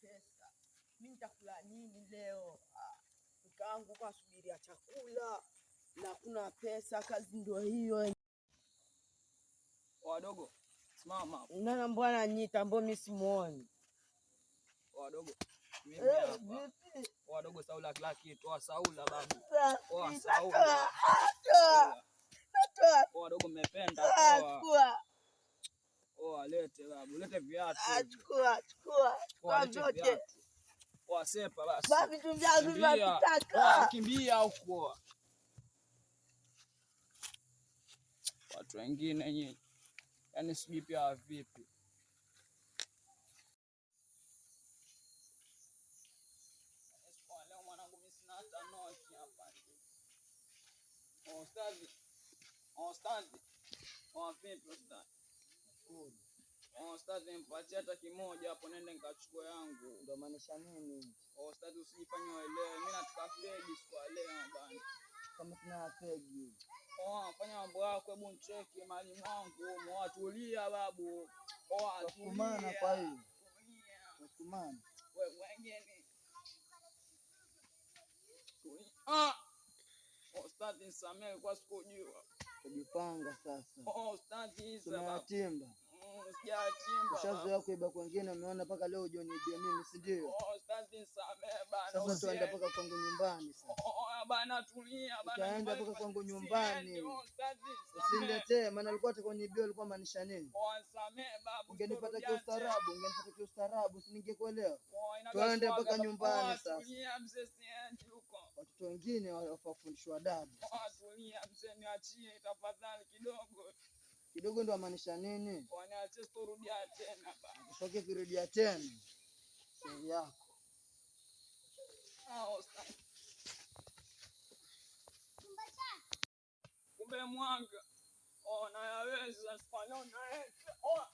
Pesa mimi nitakula nini leo? Mkaangu kwa subiria chakula na kuna pesa, kazi ndio hiyo. Wadogo, simama. Nana mbwana nyita ambao mimi simuoni. Wadogo. Mimi Eh, hapa. vipi? Wadogo, Saula kila kitu. Wa Saula babu. Wa Toa, Saula. toa, toa, Wadogo mmependa toa, toa. chukua, Oa lete babu, lete viatu. Chukua, chukua, Oa chukua lete vyote. viatu. Oa sepa basi. Ba vitu vyangu Kimbia. Oa vinavitaka. kimbia huko. Watu wengine nyinyi. Yaani sijui pia vipi. Kwa leo mwanangu mimi sina hata noti hapa. Oh, ustazi. Oh, ustazi. Oh, vipi ustazi? Oh, ustazi nipatie hata kimoja hapo nende nikachukue yangu. Ndo maanisha nini? Oh, ustazi usijifanye uelewe. Mimi nataka fegi siku ya leo bana. Kama sina fegi. Oh, fanya mambo yako, hebu nicheki mali mwangu. Watulia babu. Oh, Twakumana tulia. kwa hiyo. Tulia. Twakumana. Wewe wengine. Tulia. Ah! Oh, ustazi nisamehe kwa sikujua. Tujipanga sasa. Oh, ustazi Isa babu. Tumeyatimba. Sijatimba. Ushazoea kuiba kwengine, umeona mpaka leo hujaniibia mimi, si ndio? Oh, ustazi nisamehe bana. Sasa tuenda Usiende. mpaka kwangu nyumbani sasa. Oh, bana tulia bana. Utaenda Nyumbani mpaka kwangu nyumbani. Siendi, oh, ustazi nisamehe. Usiniletee, maana alikuwa atakoniibia ulikuwa maanisha nini? Oh, nisamehe babu. Ungenipata sitorudia kiustaarabu, ungenipata kiustaarabu, si ningekuelewa. tena. Oh, inaga Tuende swaga mpaka babu. nyumbani Oh, sasa. tulia mzee, siendi huko. Watoto wengine wafaa kufundishwa adabu. Oh, tulia mzee, niachie tafadhali kidogo. Kidogo ndo amaanisha nini? Oh, niachie, sitorudia tena bana. Usoke kurudia tena. Shauri yako. Ah, ustazi. Kumbe mwanga. Oh, nayaweza sifanya naweza. Oh.